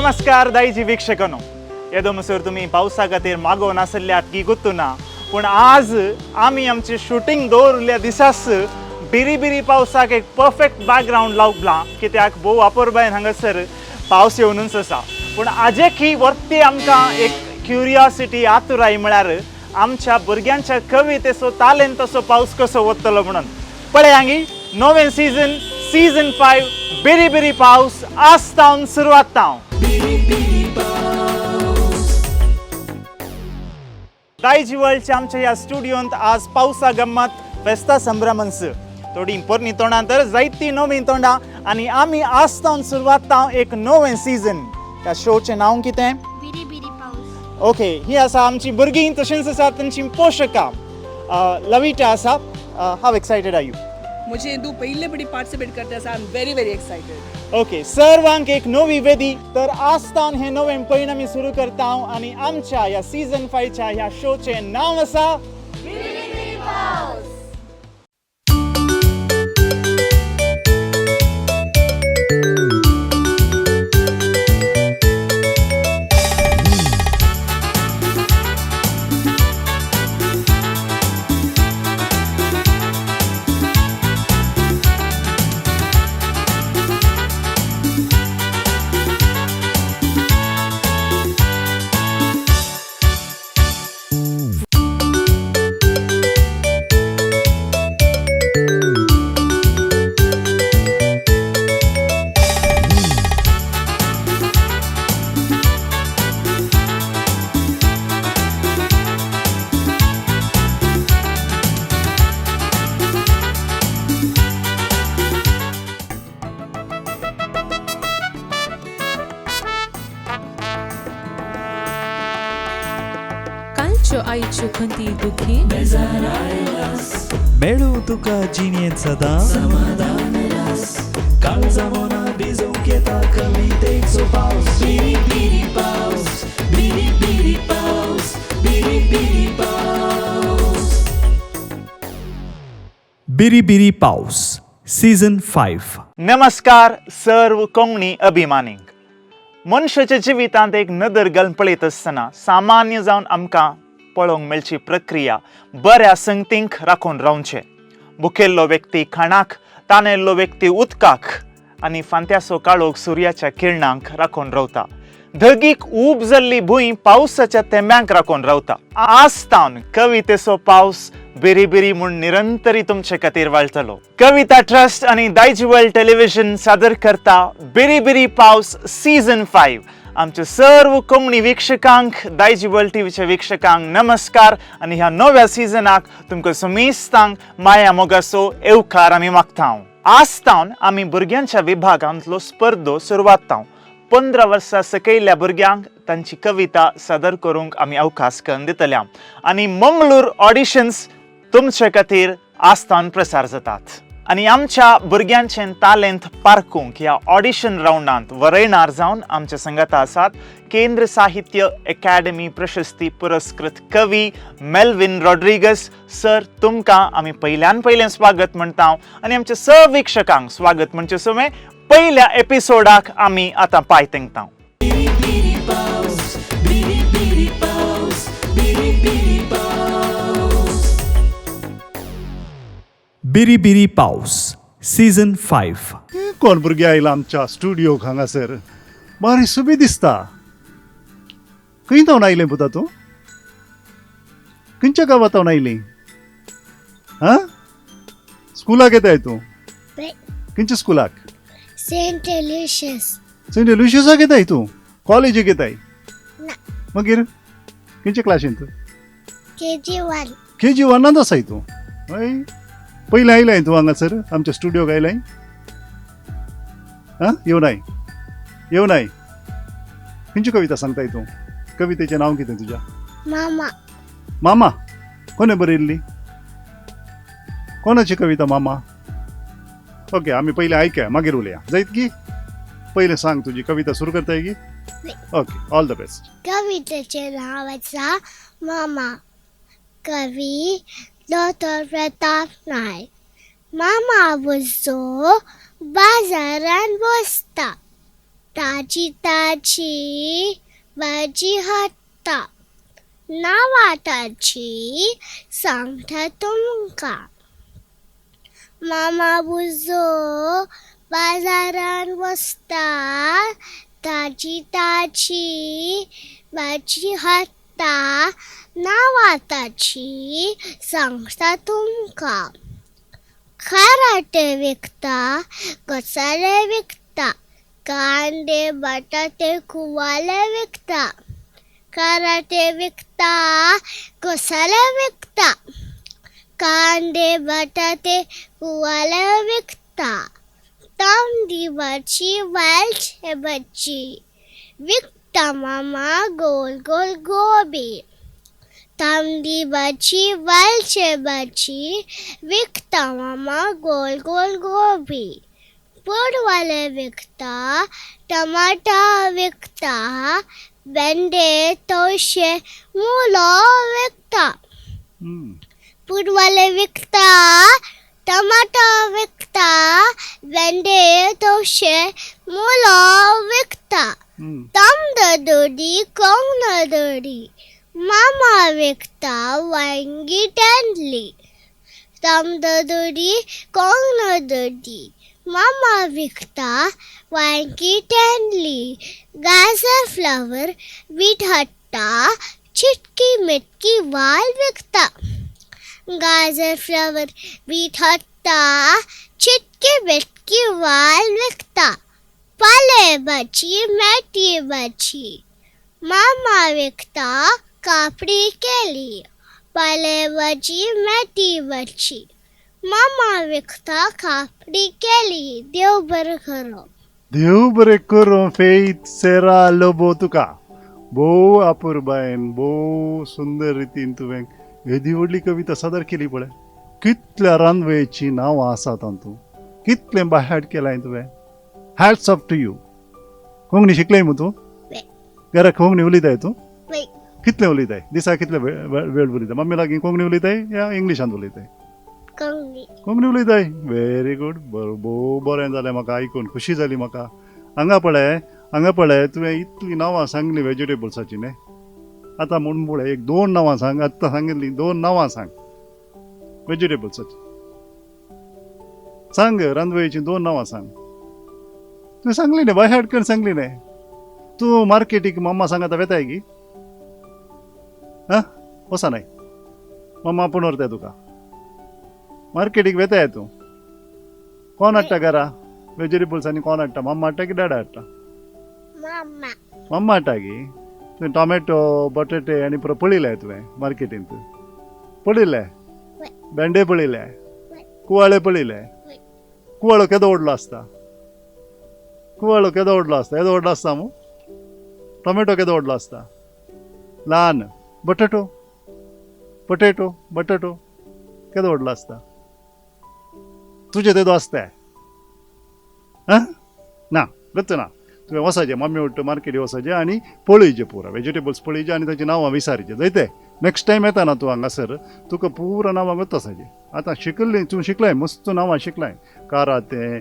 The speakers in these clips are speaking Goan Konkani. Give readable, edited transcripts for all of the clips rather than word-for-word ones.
नमस्कार दायजी वीक्षकांनो. येदो म्हणसर तुमी पावसा खातीर मागोवन आसल्यात की गुत्तू ना, पूण आज आमी आमची शुटींग दवरिल्ल्या दिसाच बिरी बिरी पावसाक एक परफेक्ट बॅकग्रावंड लावला, कित्याक भोव अपुरबायेन हांगासर पावस येवनूच आसा. पूण आजेकी वरती आमकां एक क्युरियोसिटी आतुराय म्हळ्यार आमच्या भुरग्यांच्या कवितेचो तालेंत तसो पावस कसो वतलो म्हणून. पळय हांगी नवें सीजन, सीजन 5 बिरी बिरी पावस आज तावन सुरवात तावन. दायजी वर्ल्डच्या आमच्या ह्या स्टुडियोंत आज पावसा गम्मत फेस्ता संभ्रमन्स, थोडीं पोरणी तोंडां तर जायतीं नवीं तोंडां, आनी आमी आज तावन सुरवात तावन एक नवें सीजन. ह्या शोचें नांव कितें? बिरी बिरी पावस. ओके, ही आसा आमची भुरगीं, तशेंच आसा तांची पोशकां. लविटा आसा. How excited are you? मुझे हिंदू पहले बड़ी पार्टिसिपेट करते हैं. I am very very excited. Okay, सर्वांक एक नवी वेदी. तर आज तावन हे नवें पयण आमी सुरू करता आनी आमच्या ह्या सीजन 5च्या ह्या शोचें नांव आसा कालच्यो आयच्यो खंती दुखी मेळूं तुका जिणेंत सदां समाधान काळजा मना भिजोवंक येता कवितेचो पावस. बिरी बिरी पावस, बिरी बिरी पावस, बिरी बिरी पावस. बिरी बिरी पावस सीझन 5. नमस्कार सर्व कोंकणी अभिमानींक. मनशाच्या जिवितांत एक नदर घालून पळयत आसतना सामान्य जावन आमकां पळोवंक मेळची प्रक्रिया बऱ्या संगतींक राखून रावचें. भुकेल्लो व्यक्ती खाणाक, तानेल्लो व्यक्ती उदकाक आनी फांत्याचो काळोख सुर्याच्या किरणांक राखून रावता. धगीक ऊब जाल्ली भूंय पावसाच्या तेंब्यांक राखून रावता. आज तावन कवितेचो पावस बिरी बिरी म्हूण निरंतरी तुमचे खातीर वाळटलो. कविता ट्रस्ट आनी दायजी वर्ल्ड टेलिव्हिजन सादर करता बिरी बिरी पावस सीजन 5. आमच्या सर्व कोंकणी वीक्षकांक, दायजी वर्ल्ड टीव्हीच्या वीक्षकांक नमस्कार आनी ह्या नव्या सिजनाक तुमकां समेस्तांक माया मोगाचो येवकार आमी मागता. आज तावन आमी भुरग्यांच्या विभागांतलो स्पर्धो सुरवात. 15 वर्सां सकयल्या भुरग्यांक तांची कविता सादर करूंक आमी अवकाश करून दितल्या आनी मंगळूर ऑडिशन्स तुमचे खातीर आस्थान प्रसार जातात. आनी आमच्या भुरग्यांचें तालेंत पारखूंक ह्या ऑडिशन रावंडांत वरयणार जावन आमच्या संगाता आसात केंद्र साहित्य अकादेमी प्रशस्ती पुरस्कृत कवी मेल्विन रॉड्रिगस सर. तुमकां आमी पयल्यान पयलें स्वागत म्हणटा आनी आमच्या स वीक्षकांक स्वागत म्हणचे सुमें पयल्या एपिसोडाक आमी आतां पांय तेंकता. बिरी बिरी पावस, बिरी बिरी पावस, बिरी बिरी पावस. बिरी बिरी पावस सीझन 5. कोण भुरगें आयला आमच्या स्टुडियोक हांगासर, बारी सुबी दिसता. खंय थावन आयलें पुता तूं? खंयच्या गांवांत थावन आयली? आं, स्कुलाक येताय तूं? खंयच्या स्कुलाक? सेंट एल्युशियस. सेंट एल्युशियसाक येताय तूं? कॉलेजीक येताय? ना. मागीर खंयच्या क्लासींत? KG 1. KG वनांत आसाय तूं? हय, पयलें आयलें तूं हांगासर आमच्या स्टुडियोक आयलें? आं, येवनाय येवनाय. खंयची कविता सांगताय तूं? कवितेचें नांव कितें तुज्या? मामा. मामा कोणें बरयल्ली? कोणाची कविता मामा? ओके, आमी पयलीं आयकया मागीर उलया जायत की? पयलें सांग, तुजी कविता सुरू करताय की? Okay, all the best. कवितेचें नांव आसा मामा. कवी डॉक्टर प्रताप नायक. मामा वचो बाजारान बसता, ताजी ताजी भाजी हाडटा, नांवां ताची सांगता तुमकां. मामा भुजो बाजारान वचता, ताजी ताजी भाजी हाडटा, नांवां ताची सांगता तुमकां. काराटे विकता, कसाले विकता, कांदे बटाटे कुवाले विकता, काराटे विकता, कसाले विकता, कांदे बटाटे कुवाले विकता. तांबडी भाजी वालचे भाजी विकता मामा गोल गोल गोबी, तांबडी भाजी वालचे भाजी विकता मामा गोल गोल गोबी. पुडवाले विकता, टमाटा विकता, भेंडे तवशे मुलो विकता. पुडवाले विकता, टमाटा विकता, भेंडे तवशे मुलो विकता. तांबडो दोडी कोंगणो दोडी मामा विकता वांगी तांदली, तांबडो दोडी कोंगणो दोडी मामा विकता वांगी तांदली. गाजर फ्लावर बीट हाडटा, चिटकी मिटकी वाल विकता, गाजर फ्लावर बीट हाडटा, चिटकी मिटकी वाल विकता. पाले भाजी मेथी भाजी मामा विकता कापडी केली, पाले भाजी मेथी भाजी मामा विकता कापडी केली. देव बरें करूं. देव बरें करूं फेथ सेरा लोबो, तुका भोव अपुरबायेन भोव सुंदर रितीन तुवें येदी व्हडली कविता सादर केली. पळय कितल्या रांदवेची नांवां आसा तातूंत, कितलें बायहार्ट केलां तुवें. Hats off to you. Konkani शिकलें मू तूं? घरा कोंकणी उलयताय तूं? कितलें उलयताय दिसा? कितले वेळ उलयता मम्मी लागीं? कोंकणी उलयताय या इंग्लिशांत उलयताय? कोंकणी. कोंकणी उलयताय. व्हेरी गूड, भोव बरें जालें म्हाका आयकून, खुशी जाली म्हाका. हांगा पळय, हांगा पळय, तुवें इतलीं नांवां सांगलीं वेजिटेबल्साचीं न्ही. आतां म्हूण पळय एक दोन नांवां सांग, आत्तां सांगिल्लीं दोन नांवां सांग वेजिटेबल्साचीं. सांग रांदवळीचीं दोन नांवां सांग. तुवें सांगली न्ही, बाय हार्ट करून सांगली न्ही. तूं मार्केटीक मम्मा सांगता वेताय गी? आं, वचनाय? मम्मा आपूण व्हरताय तुका मार्केटीक वेताय तूं? कोण हाडटा घरा वेजिटेबल्स आनी कोण हाडटा? मम्मा हाडटा की डॅडा हाडटा? मामा. मम्मा हाडटा गी? तुवें टोमॅटो बटाटे आनी पुरो पळयले तुवें मार्केटींत? पळयले? भेंडे पळयले? कुवाळे पळयले? कुवाळो केदो व्हडलो आसता? कुवाळो केदो व्हडलो आसता? येदो व्हडलो आसता मू? टोमॅटो केदो व्हडलो आसता? ल्हान. बटाटो, पटेटो, बटाटो केदो व्हडलो आसता? तुजे तेदो आसता? आं, ना गत्त ना. तुवें वचाचें मम्मी उठ्ठ मार्केटी वचाचें आनी पळयचें पुरो वेजिटेबल्स पळयचे आनी ताचीं नांवां विचारचें. जायते नेक्स्ट टायम येता ना तूं हांगासर, तुका पुरो नांवां गत्त आसाचीं. आतां शिकल्लीं तूं, शिकलाय मस्त नांवां शिकलाय, कारातें,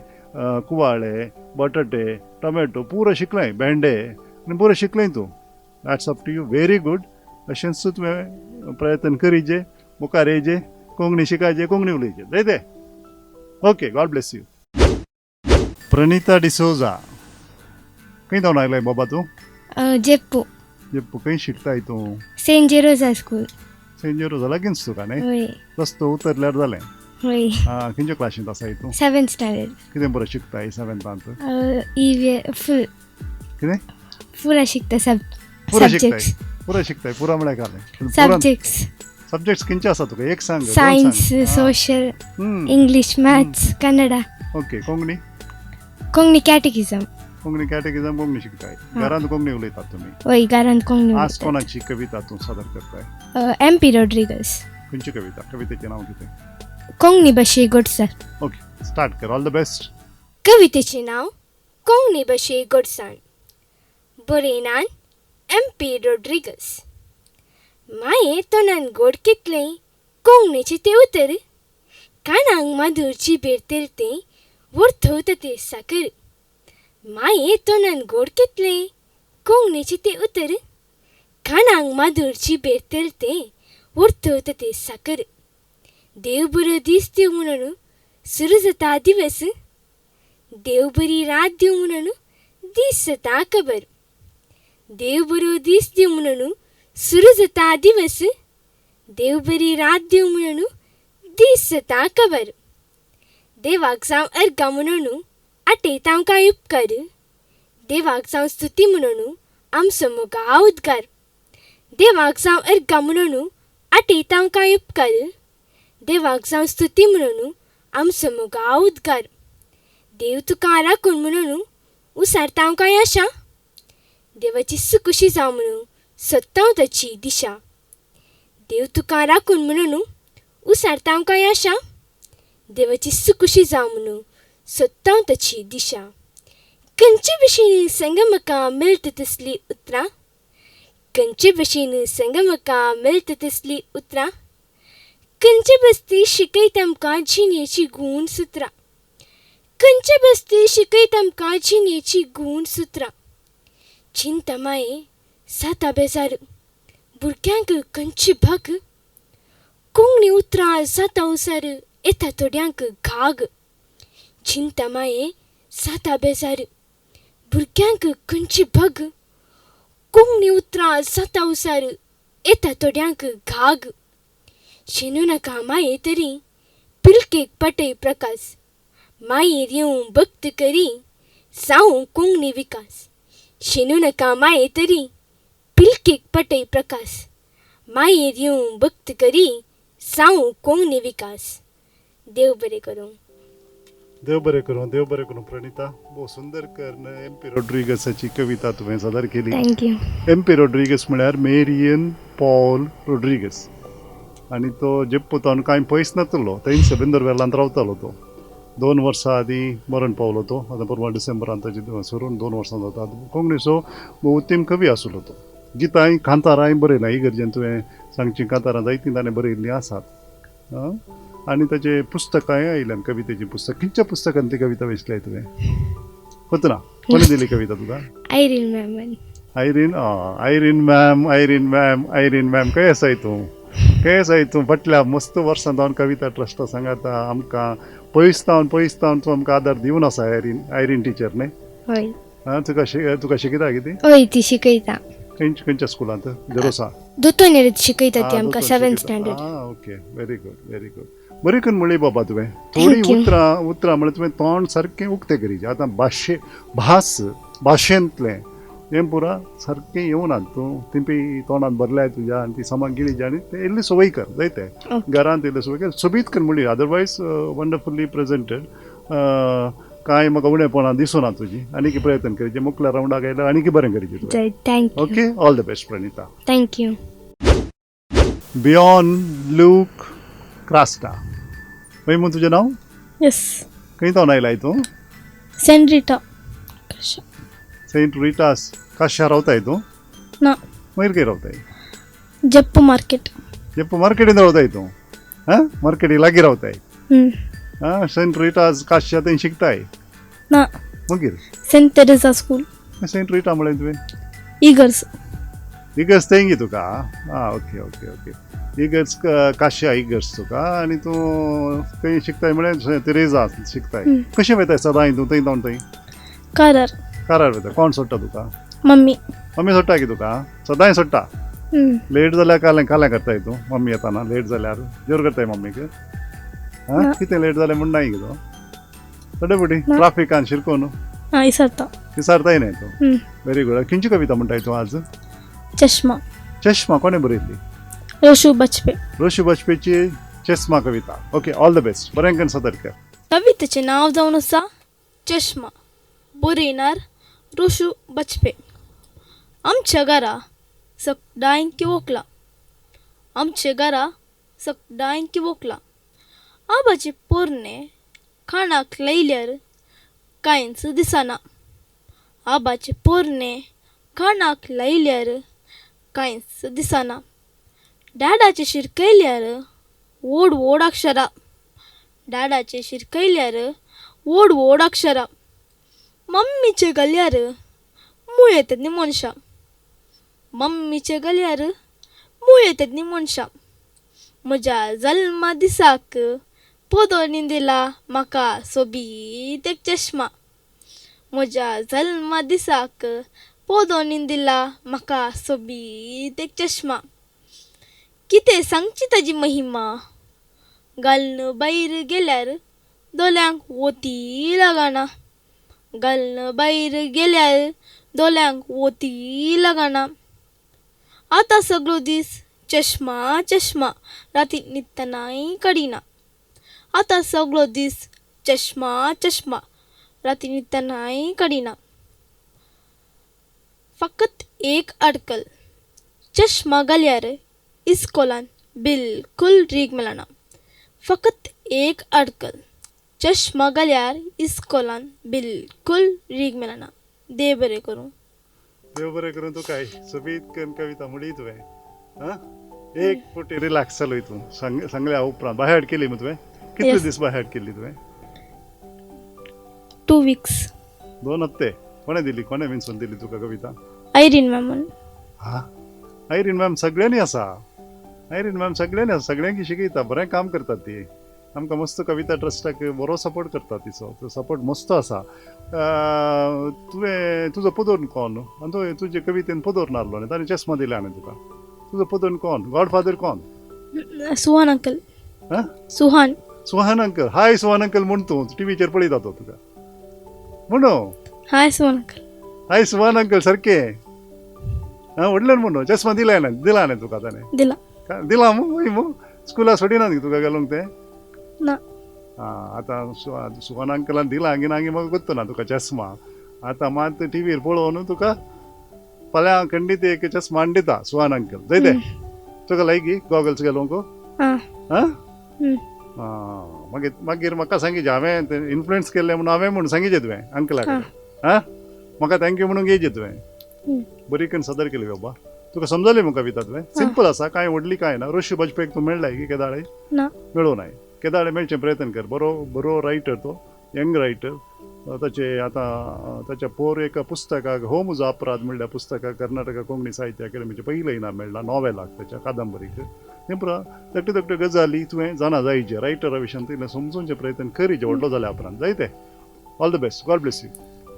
कुवाळे, बटाटे, टोमॅटो पुरो शिकलाय, भेंडे आनी पुरो शिकलाय तूं. That's up to you, very good. अशेंच तुवें प्रयत्न करीजे, मुखार येयजे, कोंकणी शिकायचे, कोंकणी उलयचे. जायते. Okay, God bless you. Pranita D'Souza, खंय जावन आयलाय बाबा तूं? जेप्पू. जेप्पू. खंय शिकताय तूं? Saint Gerosa school. Saint Gerosa लागींच तुका न्ही? वय. रस्तो उतरल्यार जालें. वय. आं, खंयच्या क्लासींत आसाय तूं? Seventh standard. कितें बरें शिकताय सेवन्तांत? ई फूल. कितें? पुरा शिकता सब. पुरो शिकताय? सब्जेक्ट्स. पुरो शिकताय? पुरो म्हळ्यार काय? सब्जेक्ट्स. सब्जेक्ट्स खंयचे आसा तुका? एक सांग, दोन सायन्स, सांग. Social, English, maths, Kannada. Okay, Konkani? Konkani catechism. Konkani catechism, Konkani शिकताय. घरांत कोंकणी उलयतात तुमी? वय, घरांत कोंकणी आज उलयतात. कोणाची कविता तूं सादर करताय? M P Rodrigues. खंयची कविता? कवितेचें नांव कितें? कोंकणी भाशे गोडसाण. ओके, स्टार्ट कर. All the best. कवितेचें नांव कोंकणी भाशे गोडसाण. बरयनान एम पी रोड्रिगस. माये तोंडान गोड कितलें कोंकणीचें तें उतर, कानांक माधुर जिबेर तें वर्थवता तें साकर. माये तोंडान गोड कितलें कोंकणीचें तें उतर, खाणांक माधूर जिबेर तेल तें उरतवता तें साकर. देव बरो दीस दिवं म्हणून सुरू जाता दिवस, देव बरी रात दिवं म्हणून दीस जाता खबर. देव बरो दीस दिवं म्हणून सुरू जाता दिवस, देव बरी रात दिवं म्हणून दीस जाता खबर. देवाक जावं अर्गां म्हणून आटयता आमकां उपकार, देवाक जावं स्तुती म्हणून आमचो मोगा उद्गार. देवाक जावं अर्गां म्हणून आटयता आमकां उपकार, देवाक जावं स्तुती म्हणून आमचो मोगा उद्गार. देव तुका राखून म्हणून उसारता आमकां आशा, देवाची सुखुशी जावं म्हणून सोदता ताची दिशा. देव तुका राखून म्हणून उसारता आमकां आशा, देवाची सुखुशी जावं म्हणून सोदता ताची दिशा. खंयचे भशेन संग म्हाका मेळटा तसलीं उतरां, खंयचे भशेन संग म्हाका मेळटा तसलीं उतरां, खंयचे बस्ती शिकयता आमकां जिणेची गूण सुत्रां, खंयचे बस्ती शिकयता आमकां जिणेची गूण सुत्रां. चिंता माये जाता बेजार, भुरग्यांक खंयची भाग, कोंकणी उतरां जाता उसार येता थोड्यांक घाग. चिंता माये जाता बेजार, भुरग्यांक खंयची भाग, कोंकणी उतरां जाता उसार येता थोड्यांक घाग. शेनू नाका माये तरी पिलकेक पटय प्रकाश, मायेर येवं भक्त करी जावं कोंकणी विकास. शेनू नाका माये तरी पिलकेक पटय प्रकाश, मायेर येवं भक्त करी जावं कोंकणी विकास. देव बरें करूं. देव बरें करूं, देव बरें करूं प्रणिता. भोव सुंदर करून एम पी रॉड्रिगसाची कविता तुवें सादर केली. Thank you. M P Rodrigues म्हळ्यार मेरियन पॉल रॉड्रिगस आनी तो जेप्पू तावन कांय पयस नातलो, थंयच बेंदर वेर्लांत रावतालो तो. 2 वर्सां आदीं मरण पावलो तो. आतां परवां डिसेंबरान ताची सरून 2 वर्सां जाता. कोंकणीचो उत्तम कवी आसलो तो. गितांय कांतारांय बरयलां, इगर्जेन तुवें सांगचीं कांतारां जायतीं ताणें बरयल्लीं आसात. आनी ताचे पुस्तकांय आयल्यान, कवितेचीं पुस्तक. खंयच्या पुस्तकान ती कविता वेंचल्या तुवें? कोतना कोणें दिली कविता तुका? Irene मॅमान. Irene, Irene ma'am, Irene ma'am, Irene ma'am, खंय आसाय तूं? खंय आसाय तूं? फाटल्या मस्त वर्सां जावन कविता ट्रस्टा सांगाता आमकां पयस तावन पयस तावन तूं आमकां आदार दिवन आसा. आयरीन, आयरीन टिचर न्ही? हय. आं, तुका शिकयता कितें? हय, ती शिकयता. खंयच्या स्कुलांत? जेरोसा दोतोर शिकयता ती आमकां, 7th standard. आं, okay, very good, very good. बरी करून म्हणली बाबा तुवें. थोडीं उतरां उतरां म्हळ्यार तुवें तोंड सारकें उक्तें करीचें. आतां भाशे भास भाशेंतलें हें पुरा सारकें येवना, तूं तिंपी तोंडांत भरल्याय तुज्या आनी ती समा गिळी आनी तें इल्ली संवय कर जायते घरांत इल्ली संवय कर, सोबीत करून म्हणली. Otherwise wonderfully presented. कांय म्हाका उणेपणां दिसना तुजी. आनीक प्रयत्न करीचे, मुखल्या रावंडाक आयल्यार आनीक बरें करीचें तुवें. Thank you. Okay, all the best Pranita. Thank you. Bjorn Luke Crasta, खंय म्हूण तुजें नांव? येस. खंय तावन आयलाय तूं? सेंट रिटा. सेंट रिटास काश्या रावताय तूं? ना. मागीर खंय रावताय? जप्पू मार्केट. जप्पू मार्केटीन रावताय तूं? आं, मार्केटी लागीं रावताय? आं, सेंट रिटास काश्या थंय शिकताय? ना. मागीर? Saint Teresa school. Saint Rita म्हळें तुवें? इगर्स. इगर्स थंय तुका? आं, ओके ओके ओके. इगर्ज काश्या इगर्ज तुका. आनी तूं खंय शिकताय म्हळें? तेरेजा शिकताय. कशें वयताय सदांय तूं थंय तावन थंय? कारार. कारार वयता. कोण सोडटा तुका? मम्मी. मम्मी सोडटा की तुका? सदांय सोडटा? लेट जाल्यार कालें कालें करताय तूं? मम्मी येताना लेट जाल्यार जोर करताय मम्मीक? आं, कितें लेट जालें म्हूण नाय कितें थोडे फुटी ट्राफिकान शिरकोन विसरता. विसरताय न्हय तूं? Very good. खंयची कविता म्हणटाय तूं आज? चश्मा. चश्मा कोणें बरयल्ली? रोशू बचपे. रोशू बचपेची चश्मा कविता. ओके, ऑल the best, बरें करून सादर कर. कवितेचें नांव जावन आसा चश्मा. बरयणार रोशू बचपे. आमच्या घरा सगळ्यांक वोकला, आमच्या घरा सगळ्यांक वोकला. आबाचे पोरणे खाणाक लायल्यार कांयच दिसना. आबाचे पोरणे खाणाक लायल्यार कांयच दिसना. डाडाचे शिरकयल्यार व्हड व्हड अक्षरां, डाडाचे शिरकयल्यार व्हड व्हड अक्षरां. मम्मीचे गल्यार मूळ येतात न्ही मनशां, मम्मीच्या गल्यार मूळ येतात न्ही मनशां. म्हज्या जल्मा दिसाक पोदोनी दिला म्हाका सोबीत एक चश्मा. म्हज्या जल्मा दिसाक पोदोनी दिला म्हाका सोबीत एक चश्मा. कितें सांगची ताजी महिमा, घालून भायर गेल्यार दोळ्यांक वोती लागना. घालून भायर गेल्यार दोळ्यांक वोती लागना. आतां सगळो दीस चश्मा चश्मा, राती न्हिदतनाय काडिना. आतां सगळो दीस चश्मा चश्मा, राती न्हिदतनाय काडिना. फकत एक आडकल, चश्मा घाल्यार इस्कोलान बिलकूल रीग मेळना. फकत एक आडकल, चश्मा घाल्यार इस्कोलान बिलकूल रीग मेळना. देव बरें करूं. देव बरें करूं तुका. सोबीत करून कविता म्हणली तुवें. आं, एक फावटी रिलॅक्स जालो तूं सांगल्या उपरांत. बाय हार्ट केली मग तुवें? कितले दीस बाय हार्ट केली तुवें? 2 weeks. 2 हप्ते. कोणें दिली, कोणें विंचून दिली तुका कविता? आयरीन मॅमान. हा, आयरीन मॅम सगळ्यांनी आसा. आयरीन मॅम सगळ्यांनी आसा, सगळ्यांक शिकयता, बरें काम करतात ती. आमकां मस्त कविता ट्रस्टाक बरो सपोर्ट करता, तिचो तो सपोर्ट मस्त आसा. तुवें तुजो पदोर कोण आनी तुवें तुजे कवितेन पदोर नासलो न्ही, ताणें चश्मा दिले आनी तुका. तुजो पदोर कोण, गॉडफादर कोण? सुहान अंकल. हां, Suhan. Suhan uncle. Hi Suhan uncle म्हण तूं टिवीचेर पळयता तो तुका म्हणू. Hi Suhan uncle. Hi Suhan uncle सारकें. हां, व्हडल्यान म्हणू. चश्मा दिला ना, दिला न्ही तुका ताणें? दिला. दिला मू? हय मू, स्कुला सोडिना न्ही तुका घालूंक तें? ना. आं, आतां सुहान अंकलान दिला गी ना गी म्हाका गोत्तो ना तुका चश्मा. आतां मात टिवीर पळोवन तुका फाल्यां खंडीत एक चश्मा हाडून दिता सुहान अंकल. जयते तुका लायकी गॉगल्स घालूंक? आं. आं, मागीर मागीर म्हाका सांगीचे हांवें इन्फ्लुएन्स केल्लें म्हणून हांवें म्हणून सांगीचें तुवें अंकला कडेन. आं, म्हाका thank you म्हणून घेयचें तुवें. बरी करून सादर केली बाबा. तुका समजली मग कविता तुवें? सिंपल आसा, कांय व्हडली कांय ना. रोशी बजपेक तूं मेळ्ळाय की केदाळे? ना, मेळूं नाय. केदाळे मेळचें प्रयत्न कर. बरो बरो रायटर तो, यंग रायटर. ताचे आतां ताच्या पोर एका पुस्तकाक, हो म्हजो अपराध म्हणल्या पुस्तकाक कर्नाटका कोंकणी साहित्य अकादमीचें पयलें इनाम मेळ्ळां नॉवेलाक, ताच्या कादंबरीक. तें पुरा धाकट्यो धाकट्यो गजाली तुवें जाणा जायचे, रायटरा विशयान इल्लें समजूनचें प्रयत्न करीचे व्हडलो जाल्या उपरांत. जायते all the best, God bless you.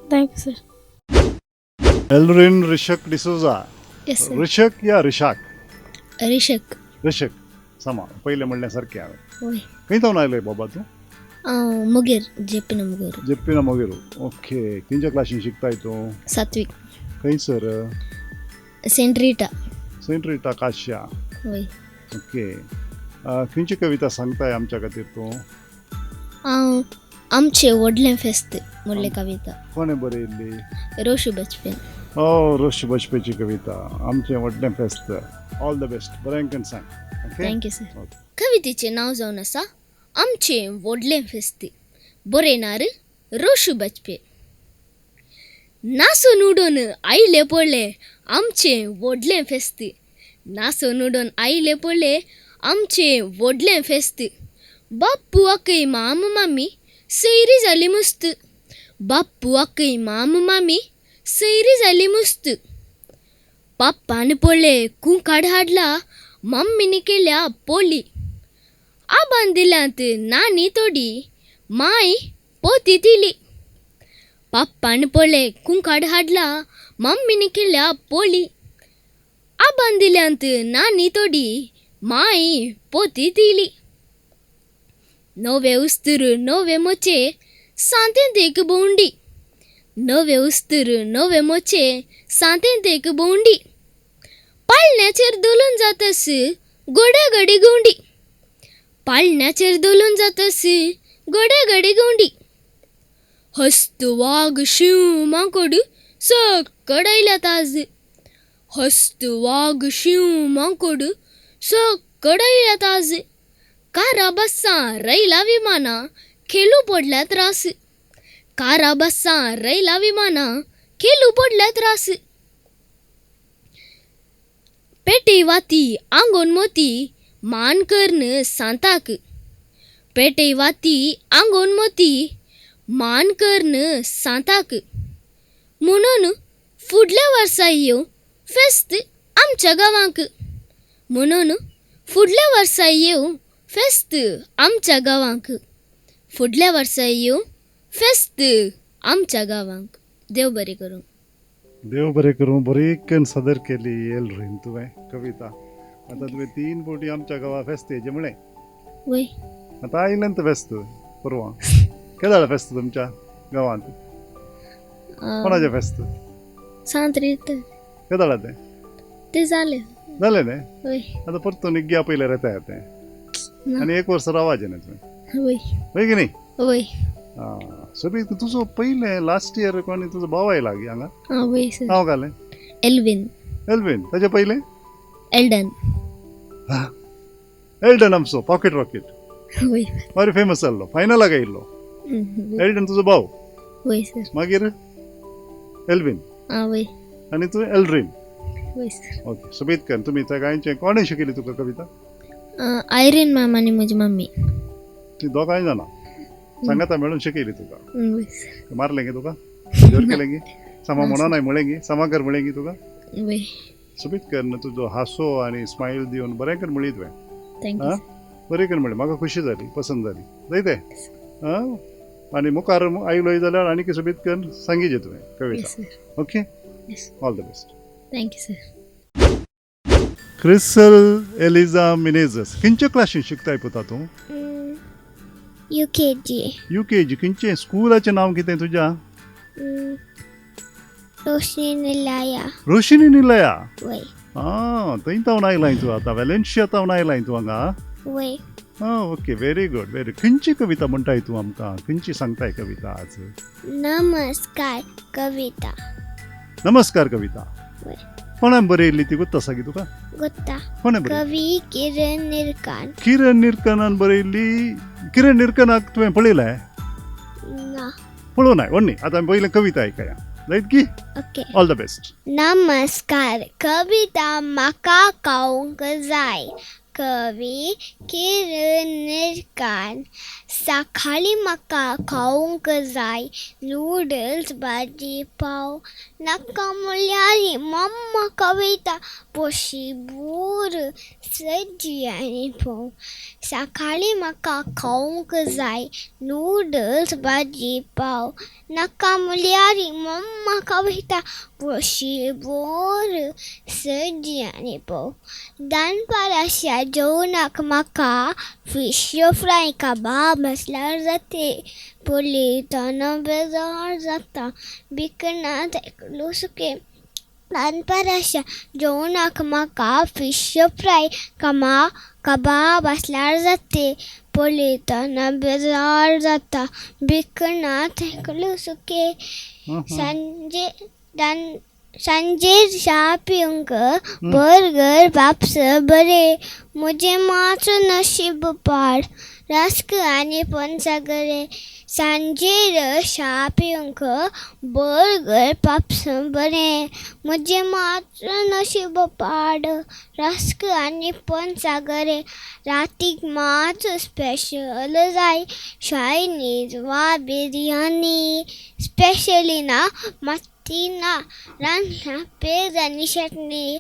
Thank you sir. Elrin Rishak D'Souza. Yes sir. Rishak या रिशाक? रिशक. रिशक समा पयलें म्हणलें सारकें हांवें. वय. खंय जावन आयले बाबा तूं? हांव मुगेर, जेपीना मुगेर. जेपीना मुगेर. ओके, खंयच्या क्लासीन शिकताय तूं? 7वी. खंयसर? Saint Rita. Saint Rita Kashya. वय. ओके, खंयची कविता सांगताय आमच्या खातीर तूं? हांव आमचें व्हडलें फेस्त म्हणलें कविता. कोणें बरयल्ली? रोशू बचपेन. ओ, रोशू बजपेची कविता आमचें व्हडलें फेस्त. ऑल the best, बरें करून सांग. Okay, thank you sir. कवितेचें नांव जावन आसा आमचें व्हडलें फेस्त. बरयणार रोशू बजपे. नासून उडोवन आयले पळय आमचें व्हडलें फेस्त. नासून उडोवन आयले पळय आमचें व्हडलें फेस्त. बाप्पू आकय माम मामी सैरी जाली मस्त. बाप्पू आकय माम मामी सैरी जाली मस्त. पप्पान पळय कुंकाड हाडला, मम्मीन केल्या पोली. आबान दिल्यांत नानी तोडी, माय पोती दिली. पप्पान पळय कुंकाड हाडला, मम्मीन केल्या पोली. आबान दिल्यांत नानी तोडी, माय पोती दिली. नवे उस्तर नवे मोचे सांतेंत एक भोंवडी. नवे उस्तर नवे मोचे सांतेंत एक भोंवडी. पाळण्याचेर धोलून जातस गोडे गडी गवंडी. पाळण्याचेर धोलून जातस गोडे गडी गवंडी. हस्त वाग शींव माकोड सकड आयल्यात आज. हस्त वाग शींव माकोड सकड आयल्यात आज. कारा बस्सां रैला विमानां खेलू पडल्या त्रास. कारा बस्सां रैला विमानां खेलू पडल्या त्रास. पेटे वाती आंगोन मोती मान करून सांताक. पेटे वाती आंगोन मोती मान करून सांताक. म्हणून फुडल्या वर्सा येवं फेस्त आमच्या गांवांक. म्हणून फुडल्या वर्सा येवं फेस्त आमच्या गांवांक. फुडल्या वर्सा येवं फेस्त आमच्या गांवांक. देव बरें करूं. देव बरें करूं. बरी करून सादर केली एलरीन तुवें कविता. आतां तुवें 3 फावटी आमच्या गांवा फेस्त हेजें म्हळें. वय. आतां आयलें तें फेस्त परवां. केदाळ फेस्त तुमच्या गांवांत? कोणाचें फेस्त? सांत्रीत. केदाळ तें? तें जालें. जालें न्ही? वय. आतां परतून एक आपयल्यार येता तें आनी एक वर्स रावाचें न्ही तुवें? वय. वय की न्ही? वय. आं सोबीत. तुजो पयलें लास्ट इयर कोणी तुजो भाव आयला गी हांगा? आं वय सर. नांव घालें? एल्विन. एल्विन. ताजे पयलें? एल्डन. एल्डन आमचो पॉकेट रॉकेट. वय. बरी फेमस जाल्लो, फायनलाक आयिल्लो. एल्डन तुजो भाव? वय सर. मागीर एल्विन. आं वय. आनी तूं एल्ड्रीन. वय सर. ओके सोबीत कर. तुमी सगळ्यांचे कोणें शिकयली तुका कविता? आयरीन मॅम आनी म्हजी मम्मी. ती दोगांय जाणां सांगाता मेळून शिकयली तुका? वय सर. मारलें गे तुका? जोर केलें गी? सामा म्हणो नाय म्हळें गी? सामा कर म्हळें गी तुका? वय. सोबीत कर न्हू. तुजो हांसो आनी स्मायल दिवन बरें कर म्हळी तुवें. Thank you. आं बरें कर म्हळें. म्हाका खुशी जाली, पसंत जाली. जायते आं आनी मुखार आयलोय जाल्यार आनी सोबीत कर सांगीचे तुवें कविता. Okay, all the best. Thank you sir. Crystal Eliza Menezes, खंयच्या क्लासीन शिकताय पुता तूं? UKG. UKG. खंयचें स्कुलाचें नांव कितें तुज्या? रोशनी निलया. रोशनी निलया? वय. आं थंय तावन आयलाय तूं आतां, वेलेन्शिया तावन आयलाय तूं हांगा? वय. आं okay, very good very. खंयची कविता म्हणटाय तूं आमकां? खंयची सांगताय कविता आज? नमस्कार कविता. नमस्कार कविता. वय. कोणें बरयल्ली ती गोत्ता आसा की तुका? गोत्ता. कोणें बरयल्ली? कवी किरण निरकान. किरण निरकनान बरयल्ली. किरण निरकनाक तुवें पळयलाय? ना. पळोवनाय व्हडली. आतां आमी पयलें कविता आयकया जायत की? Okay, all the best. नमस्कार कविता म्हाका खावंक जाय. कवी किरण निरकान. सकाळीं म्हाका खावंक जाय नुडल्स भाजी पाव. नाका म्हणल्यार मम्मा कविता पोशीबूर सजी आनी फोव. सकाळीं म्हाका खावंक जाय नुडल्स भाजी पाव. नाका म्हणल्यार मम्मा कविता पोशीबूर सजी आनी फोव. दनपाराच्या जेवणाक म्हाका फिश फ्राय कबाब आसल्यार जाते. पळयतना बेजार जाता बिकणां तेकलो सुकें. दनपाराच्या जेवणाक म्हाका फिश फ्राय कबाब आसल्यार जाते. पळयतना बेजार जाता बिकणां तेकलो सुकें. सांजेर च्या पिवंक बर्गर बापस बरें. म्हजें मात्र नशीब पाड रस्क आनी पंचागरे. सांजेर च्या पिवंक बर्गर पापस बरें. म्हजें मात्र नशीब पाड रस्क आनी पंचागरे. रातीक मात्र स्पेशल जाय चायनीज वा बिरयानी. स्पेशली ना मात्ती ना रांदला पेज आनी चटणी.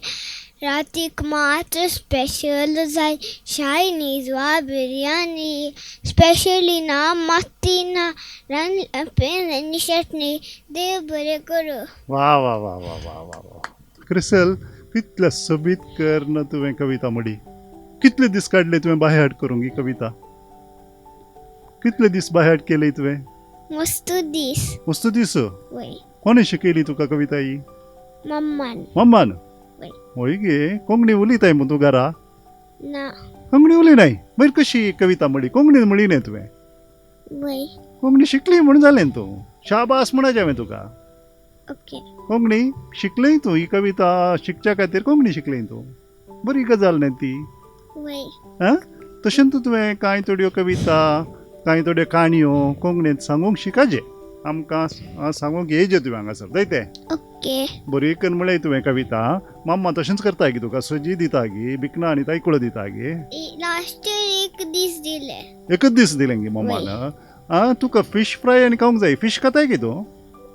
रातीक मात्र स्पेशल जाय चायनीज वा बिरयानी. स्पेशली ना मात्ती ना रांदला पेज आनी चटणी. देव बरें करूं. वा वा वा वा वा वा वा. क्रिसल, कितले सोबीत कर तुवें कविता म्हळी. कितले दीस काडले तुवें बायहार्ट करूंक ही कविता? कितले दीस बायहार्ट केले तुवें? मस्त दीस. मस्त दीस? वय. कोणें शिकयली तुका कविता ही? मम्मान. मम्मान? वय. वय गे. कोंकणी उलयताय मू तूं घरा? ना. कोंकणी उलयनाय? मागीर कशी कविता म्हळी? कोंकणी म्हळी न्ही तुवें? वय. कोंकणी शिकली म्हूण जालें तूं. शाबास म्हणचें हांवें तुका. ओके. कोंकणी शिकलें तूं. ही कविता शिकच्या खातीर कोंकणी शिकलें तूं. बरी गजाल न्ही ती? वय. आं तशेंच तुवें कांय थोड्यो कविता, कांय थोड्यो काणयो कोंकणींत सांगूंक शिकाचे. आमकां सांगूंक येयचे तुवें हांगासर जायते. ओके. बरी करून म्हळ्यार तुवें कविता. मम्मा तशेंच करता गी तुका? सजी दिता गी बिकणां आनी तायकुळो दिता गी? लास्ट इयर एक दीस दिले. एकच दीस दिलें गी मम्मान? आं तुका फिश फ्राय आनी खावंक जाय. फिश खाताय गी तूं?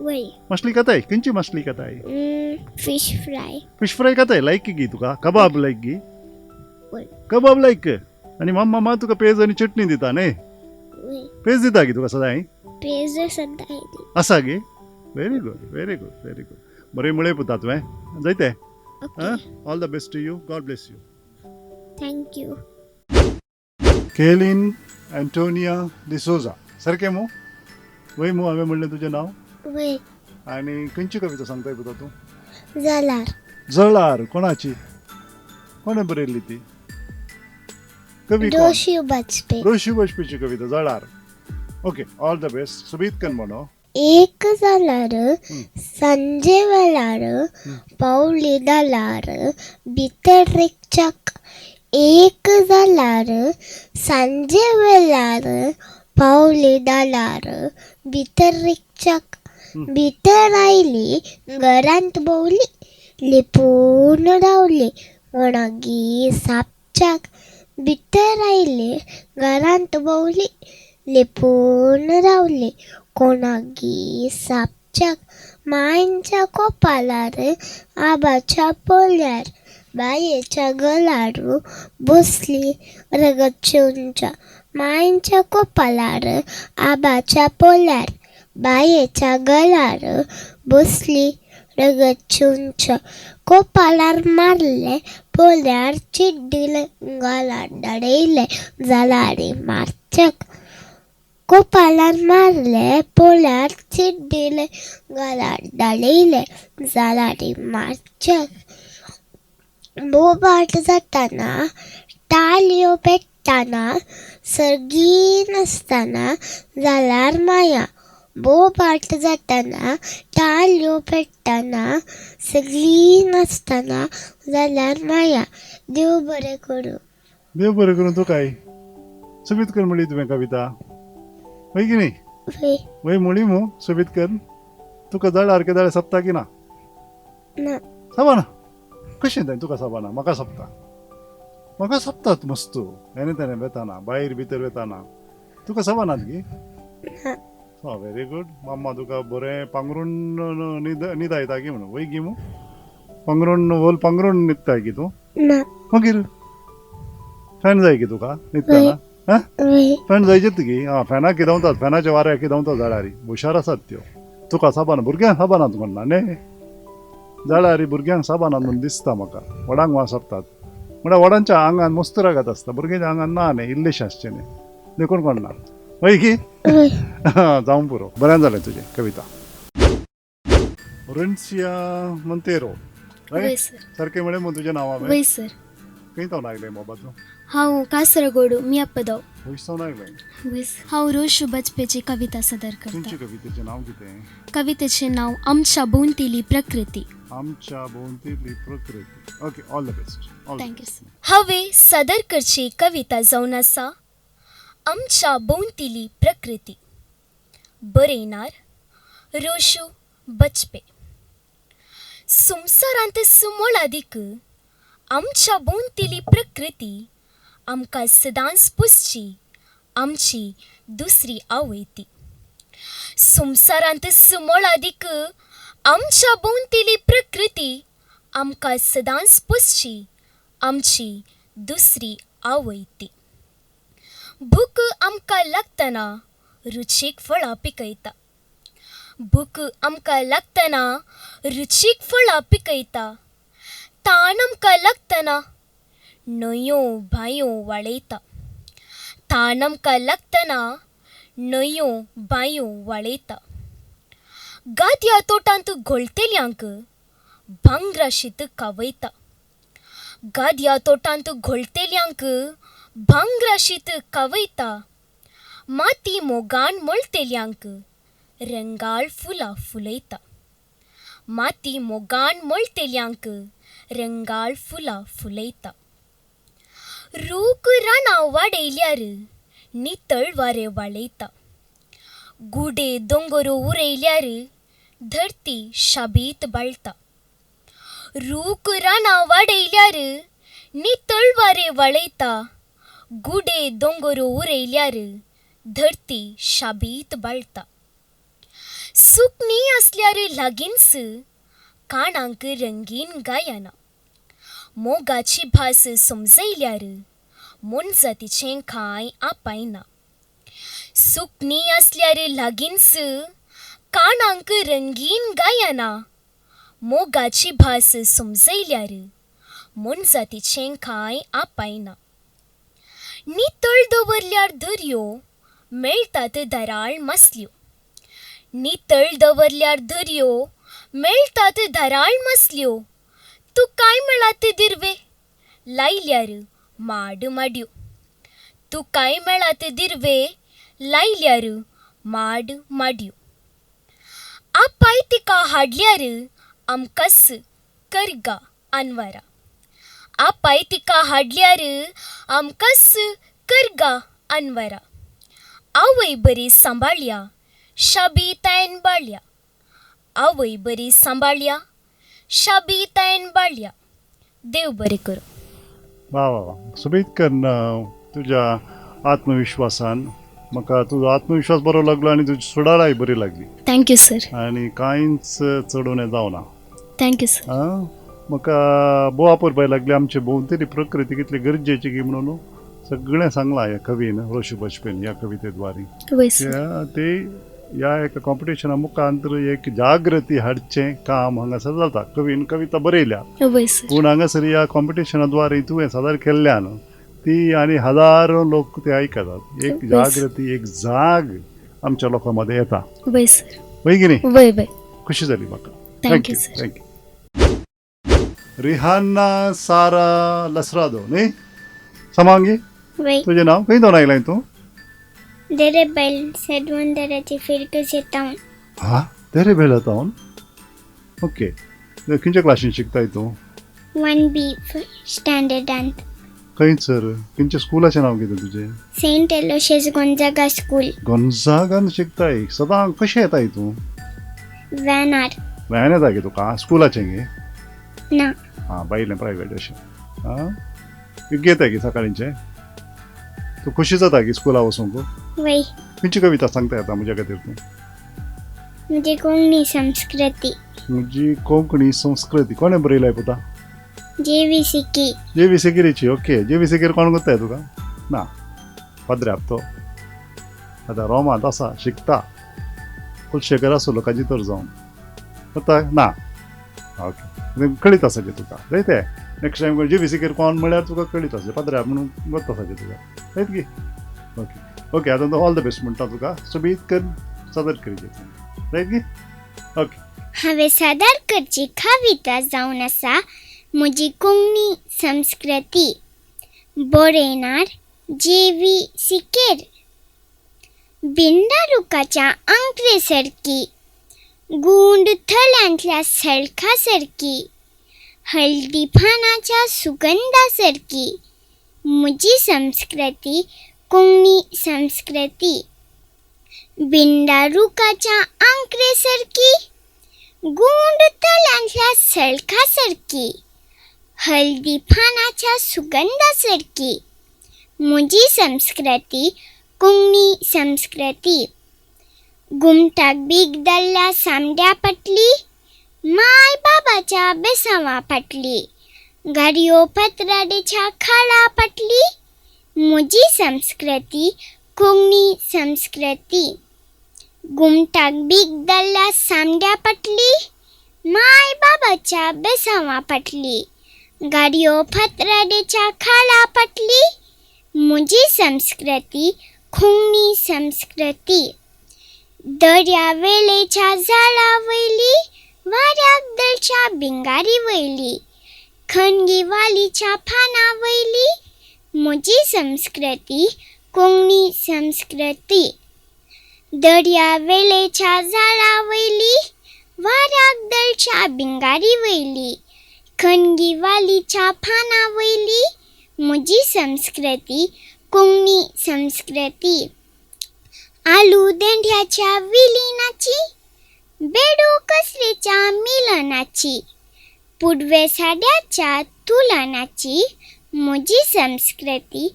वय. मासली खाताय? खंयची मासली खाताय? Fish fry. Fish fry खाताय? लायक गी तुका? कबाब लायक गी? वय. कबाब लायक. आनी मम्मा मा तुका पेज आनी चटणी दिता न्ही? वय. पेज दिता गी तुका सदांय? पेज सदांय दी. आसा गी? Very good, very good, very good. बरें मुळे पुता तुवें जायते. All the best to you. God bless you. Thank you. Kaylin Antonia D'Souza सारकें मू? वय मू हांवें म्हणलें तुजें नांव? वय. आनी खंयची कविता सांगताय पुता तूं? जळार. जळार कोणाची? कोणें बरयल्ली ती कवी? रोशी वाजपेयी. रोशी वाजपेयीची कविता जळार. Okay, all the best. सोबीत कन म्हणो. एक जाल्यार सांजे वेळार पावली दालार भितर रिगच्याक. एक जाल्यार सांजे वेळार पावली दालार भितर रिगच्याक. भितर आयली घरांत भोंवली लिपून रावली कोणागी सापच्याक. भितर आयली घरांत भोंवली लिपून रावली कोणागी सापच्याक. मांयच्या कोपालार आबाच्या पोल्यार बायेच्या गलार बसली रगत शिवच्या. मांयच्या कोपालार आबाच्या पोल्यार बायेच्या गलार बसली रगत शिवच्या. कोपालार मारले पोल्यार चिड्डिले गलार धाडयले जालारी मारच्याक. कोपालार मारले पोल्यार चिड्डिले गलार धाडयले जालारी मारच्याक. बोबाट जाताना टाळयो पेट्टाना सर्गी नासतना जाल्यार माया. बोबाट जाताना टाळयो पेट्टाना सगळीं नासतना जाल्यार माया. देव बरें करूं. देव बरें करूं. तूं काय सोबीत कर म्हणली तुवें कविता, वय की न्ही? वय. वय म्हणली मू सोबीत कर. तुका जळार केदाळ सोबता की ना? ना. साबाना कशें तें तुका साबाना? म्हाका सोबता, म्हाका सोबतात मस्त. हेणे तेणे वेताना भायर भितर वेताना तुका साबानात गी? ना. आं, व्हेरी गूड. मम्मा तुका बरें पांगरून न्हिदायता गी म्हणून वय गी मू? पांगरून होल पांगरून न्हिदताय गी तूं? ना. मागीर फॅन जाय गी तुका न्हिदतना? आं, फॅन जायचेत गी? आं, फॅनाक किदेंवतात, फॅनाच्या वाऱ्याक किदेंवतात जळारी. हुशार आसात त्यो. तुका साबाना भुरग्यांक साबानात म्हणना न्ही? जळारी भुरग्यांक साबानात म्हूण दिसता म्हाका. व्हडांक वा सोबतात म्हळ्यार व्हडांच्या आंगान मस्त रगत आसता, भुरग्यांच्या आंगान ना न्ही, इल्लेशें आसचें न्ही, देखून कोण ना. वय की? जावं पुरो. बरें जालें तुजें कविता. रेन्सिया मंतेरो. वय सर. सारकें म्हणलें मू तुजें नांव हांवें? वय सर. खंय सावन आयलें बाबा तूं? हांव कासरगोड मियापदव. खंय सावन आयलें? वय. हांव रोशू बजपेची कविता सादर करता. तुमचे कवितेचें नांव कितें? कवितेचें नांव आमच्या भोंवतली प्रकृती. आमच्या भोंवतली प्रकृती. Okay, all the best. Thank you sir. हांवें सादर करची कविता जावन आसा आमच्या भोंवतली प्रकृती. बरयणार रोशू बचपे. संवसारांत सुमोळादीक आमच्या भोंवतली प्रकृती आमकां सदांच पुसची आमची दुसरी आवय ती. संवसारांत सुमोळादीक आमच्या भोंवतली प्रकृती आमकां सदांच पुसची आमची दुसरी आवय ती. भूक आमकां लागतना रुचीक फळां पिकयता. भूक आमकां लागतना रुचीक फळां पिकयता. ताण आमकां लागतना न्हंयो बांयो वाळयता. ताण आमकां लागतना न्हंयो बांयो वाळयता. गादया तोटांत घोळटेल्यांक भांगरा शीत खावयता. गादया तोटांत घोळटेल्यांक भांगरा शीत खावयता. माती मोगान मळटेल्यांक रंगाळ फुलां फुलयता. माती मोगान मळटेल्यांक रंगाळ फुलां फुलयता. रूख रानां वाडयल्यार नितळ वारें वाळयता. गुडे दोंगर उरयल्यार धरती शाबीत बाळटा. रूख रानां वाडयल्यार नितळ वारें वाळयता. गुडे दोंगर उरयल्यार धरती शाबीत बाळटा. सुकणीं आसल्यार लागींच, काणांक रंगीन गायना. मोगाची भास समजयल्यार मोनजातीचें कांय आपायना. सुकणीं आसल्यार लागींच, काणांक रंगीन गायना. मोगाची भास समजयल्यार मोनजातीचें कांय आपायना. नितळ दवरल्यार दर्यो मेळटात धाराळ मासल्यो. नितळ दवरल्यार दर्यो मेळटात धाराळ मासल्यो. तूं काय मेळात दिर्वे लायल्यार माड माड्यो. तूं काय मेळात दिर्वे लायल्यार माड माड्यो. आपाय तिका हाडल्यार आमकांच करगा आनवारा. आपाय तिका हाडल्यार आमकांच करगा आनवारा. आवय बरी सांबाळया शाबी तायन बाळया. आवय बरी सांबाळया शाबी तायन बाळया. देव बरें करूं. वा वा वा, सोबीत करून तुज्या आत्मविश्वासान म्हाका तुजो आत्मविश्वास बरो लागलो आनी तुजी सुडाळाय बरी लागली. Thank you sir. आनी कांयच चडोवणें जावना. Thank you sir. म्हाका भोव अपुरबाय लागली. आमचे भोंवतणी प्रकृती कितली गरजेची की म्हणून सगळें सांगलां ह्या कवीन, रोशी बजपेन ह्या कवितेद्वारे. ते ह्या एका कॉम्पिटिशना मुखांतर एक जागृती हाडचें काम हांगासर जाता. कवीन कविता बरयल्या पूण हांगासर ह्या कॉम्पिटिशना द्वारे तुवें सादर केल्ल्यान ती आनी हजारो लोक ते आयकतात. एक जागृती, एक जाग आमच्या लोकां मदें येता. वय की न्ही? खुशी जाली म्हाका. Thank you. Thank you. Rihanna Sara Lasrado न्ही? समांगी, तुजें नांव? खंय दोन आयलाय तूं? देरेबेल सेडवंदराची फिरकूस तावन. हा, देरेबेल तावन. ओके, खंयच्या क्लासीन शिकताय तूं? 1B स्टँडर्डांत. खंय सर? खंयच्या स्कुलाचें नांव कितें तुजें? Saint Aloysius Gonzaga school. गोंजागान शिकताय. सदां कशें येताय तूं? व्हॅनार. व्हॅन येता गे तुका स्कुलाचें गे? ना. आं, बायलें प्रायवेट अशें. आं, घेताय गे सकाळींचें? तूं खुशी जाता गे स्कुला वचूंक? वय. खंयची कविता सांगता येता म्हज्या खातीर तूं? म्हजी कोंकणी संस्कृती. म्हजी कोंकणी संस्कृती कोणें बरयलाय पुता? जे व्ही सिकी. जे व्ही सिकेरीची. ओके, जे व्ही सिकेर कोण करताय तुका? ना, पाद्र्याप तो आतां रोमांत आसा, शिकता, कुलशेखर आसलो काजितर जावन करता ना. ओके, कळीत आसा गे तुका. जायत ते नेक्स्ट टायम जे व्ही सिकेर कोण म्हळ्यार तुका कळीत आसा, पाद्र्याप म्हणून गत आसा गे तुका. जायत गे? ओके ओके, आतां तूं ऑल the best म्हणटा तुका. सोबीत कर सादर करी. जायत गे? ओके. हांवें सादर करची कविता जावन आसा म्हजी कोंकणी संस्कृती. बरयणार जे व्ही सिकेर. बिंडारुखाच्या आंकरे सारकी, गुंड थळ्यांतल्या सळखा सारकी, हळदी पानाच्या सुगंधा सारकी म्हजी संस्कृती कोंकणी संस्कृती. बिंडारुखाच्या आंकरे सारकी, गुंड थळ्यांतल्या सळखा सारकी, हळदी पानाच्या सुगंधा सारकी म्हजी संस्कृती कोंकणी संस्कृती. घुमटाक बीग दल्ल्या सामड्या फाटली, माय बाबाच्या बेसांवा फाटली, गाडयो पत्राडेच्या खाळा फाटली म्हजी संस्कृती कोंकणी संस्कृती. घुमटाक बीग दल्ल्या सामड्या फाटली, माय बाबाच्या बेसांवा फाटली, गाडयो फातराडेच्या खाला फाटली म्हजी संस्कृती कोंकणी संस्कृती. दर्या वेळेच्या झाडा वयली, वाऱ्याक दळच्या भिंगारी वयली, खणगी वालीच्या पाना वयली म्हजी संस्कृती कोंकणी संस्कृती. दर्या वेळेच्या झाडा वयली, वाऱ्याक दळच्या भिंगारी वयली, खणगी वालीच्या पाना वयली म्हजी संस्कृती कोंकणी संस्कृती. आलू देंढ्याच्या विलिनाची, बेडू कसलेच्या मिलनाची, पुडवे साड्याच्या तुलनाची म्हजी संस्कृती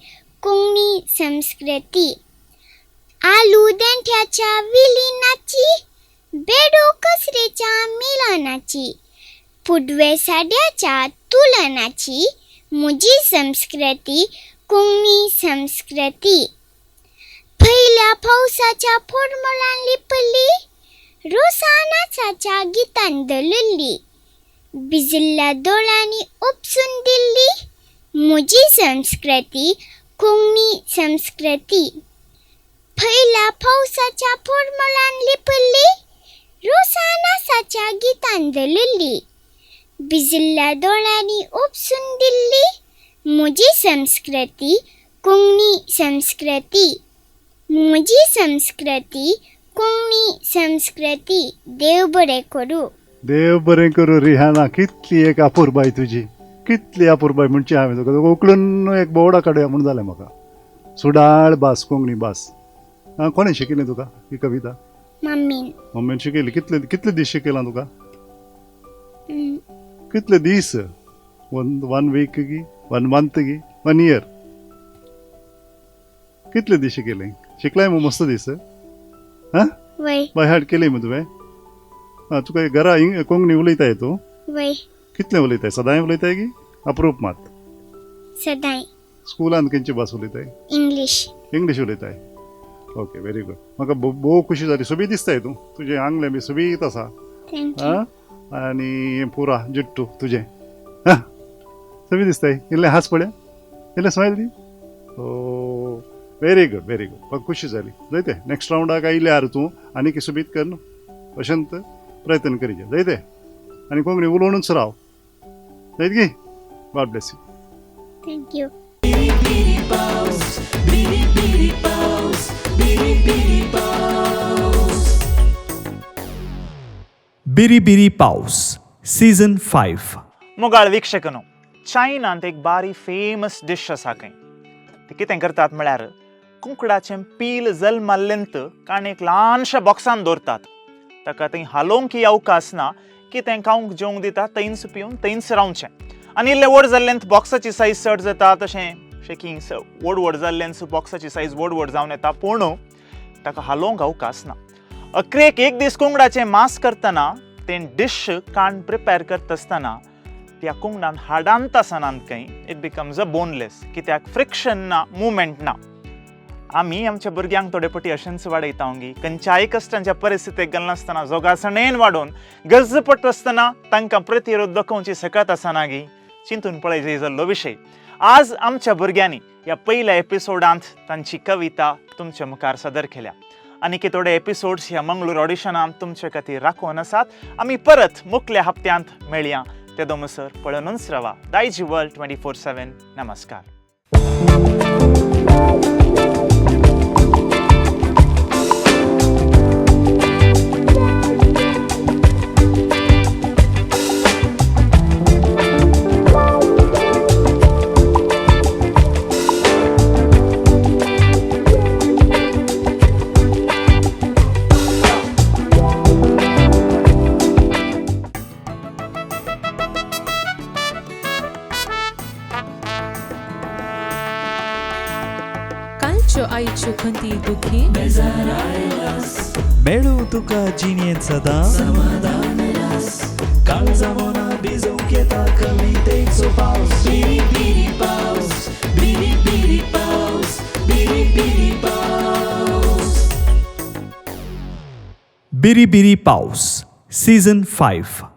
कोंकणी संस्कृती. आलू देंठ्याच्या विलिनाची, बेडो कसरेच्या मिलनाची, पुडवे साड्याच्या तुलनाची म्हजी संस्कृती कोंकणी संस्कृती. पयल्या पावसाच्या फोडमोलान लिपली, रोसा नाचाच्या गितान दलुल्ली, भिजिल्ल्या दोळ्यांनी उपसून दिल्ली म्हजी संस्कृती कोंकणी संस्कृती. पयल्या पावसाच्या फोडमोलान लिपली, रोसा नाचाच्या गितान दलुल्ली, भिजिल्ल्या दोळ्यांनी उपसून दिल्ली म्हजी संस्कृती कोंकणी संस्कृती. म्हजी संस्कृती कोंकणी संस्कृती. देव बरें करूं. देव बरें करूं रिहाना, कितली एक अपुरबाय तुजी, कितली अपुरबाय म्हणची हांवें तुका उकलून एक बोवडा काडुया म्हूण जालें म्हाका. सुडाळ भास कोंकणी भास. आं, कोणें शिकयलें तुका ही कविता? मम्मीन. मम्मीन शिकयली. कितले कितले दीस शिकयलां तुका? कितले दीस? वन वीक की वन मंथ की वन इयर? कितले दीस शिकयलें? शिकलाय मग मस्त दीस. हां, वय. बाय हार्ट केली मग तुवें? आं, तुका घरा कोंकणी उलयताय तूं? वय. कितलें उलयताय? सदांय उलयताय की अप्रूप मात? सदांय. स्कुलांत खंयची भास उलयताय? इंग्लीश. इंग्लीश उलयताय. Okay, very good. म्हाका भोव खुशी जाली. सोबीत दिसताय तूं, तुजें आंगलें बी सोबीत आसा. Thank you. आं, आनी पुरा जिट्टू तुजें. हां, सोबीत दिसताय. इल्लें हांस पळया, इल्लें स्मायल दी. Oh, very good, very good. म्हाका खुशी जाली. जायते नेक्स्ट रावंडाक आयल्यार तूं आनीक सोबीत कर अशेंत प्रयत्न करीजे. जायते आनी कोंकणी उलोवनूच राव. जायत की? God bless you. Thank you. Biri Biri Paus season 5. मोगाळ वीक्षकनो, चायनांत एक बारी फेमस डीश आसा खंय. ते कितें करतात म्हळ्यार कुंकडाचें पील जल्माल्लेंत काणेक ल्हानशा बॉक्सान दवरतात. ताका थंय हालोवंक अवकाश ना, कितें खावंक जेवंक दिता थंयच पिवन थंयच रावचें. आनी इल्लें व्हड जाल्लेंत बॉक्साची सायज चड जाता, तशें शेकिंग व्हड व्हड जाल्लेंच बॉक्साची सायज व्हड व्हड जावन येता, पूण ताका हालोवंक अवकाश ना. अक्रेक एक दीस कुंकडाचें मांस करतना तें डीश काण प्रिपेर करता आसतना त्या कुंकडान हाडांत आसनात खंय, it becomes a boneless. कित्याक फ्रिक्शन ना, मुवमेंट ना. आमी आमच्या भुरग्यांक थोडे पटी अशेंच वाडयता गी, खंयच्याय कश्टांच्या परिस्थितीक घालनासतना जोगासणेन वाडोवन गरज पडटा आसतना तांकां प्रतिरोध दाखोवची सकत आसना गी. चिंतून पळय जाल्लो विशय. आज आमच्या भुरग्यांनी ह्या पयल्या एपिसोडांत तांची कविता तुमच्या मुखार सादर केल्या. आनी थोडे एपिसोड्स ह्या मंगळूर ऑडिशनांत तुमचे खातीर राखोवन आसात. आमी परत मुखल्या हप्त्यांत मेळया. ते दोमसर पळोवनूच रावा दायजी वर्ल्ड 24/7. नमस्कार. कालच्यो आयच्यो खंती दुखी मेळूं तुका जिणेंत सदां समाधान रास, काळजा मना भिजोवंक येता कवितेचो पावस. बिरी बिरी पावस, बिरी बिरी पावस, बिरी बिरी पावस. बिरी बिरी पावस सीझन 5.